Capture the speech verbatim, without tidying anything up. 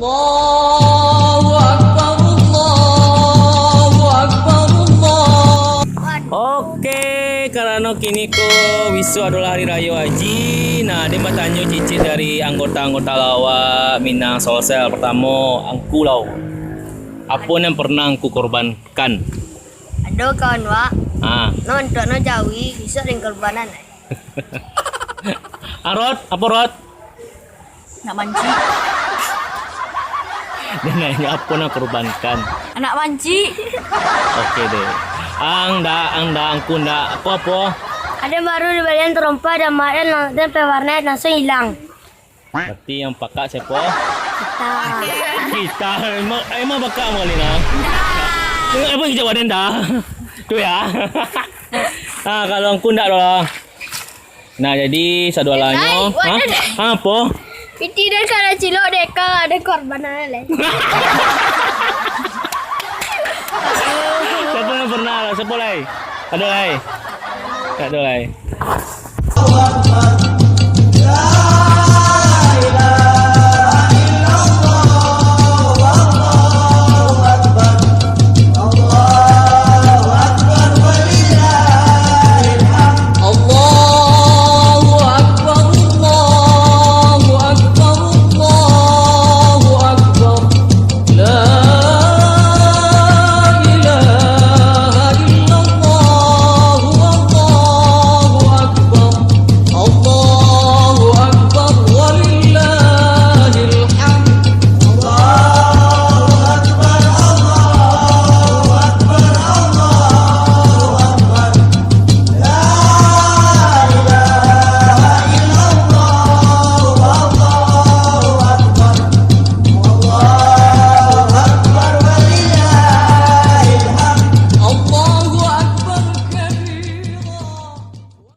Allahu Akbar, Allahu Akbar, Allah. Oke, karano kini ko bisuak adolah hari rayo haji, nah, den batanyo cicik dari anggota-anggota lawak Minang Sulsel. Partamo, Angku Lau. Apo nan pernah Angku korbankan? Ado kawan wak. Ah. No, untuak no jawi, bisuak den korbanan. Ah, Rod, apo, Rod? Nak mancik. Dia nanya apo nak korbankan? Anak mancik. Oke deh. Ang ndak, ang ndak, Angku ndak. Apo, apo? Ado baru dibalian tarompa, dan mak den lang-, den pe warna langsung ilang. Berarti yang pakak siapo? Kita. Kita. Emang, emang pakak mah, Lina? Ndak. Emang, emang jawaban dah. Tu ya. Ah, kalau Angku ndak doh lah. Nah, jadi sadoalahnyo, Lai, ha? Wadah. Ha, apo? Piti den ka cilok dek ka ado korban lai. Siapo yang pernah lah? Siapo lai? Ado lai? Tak ado lai.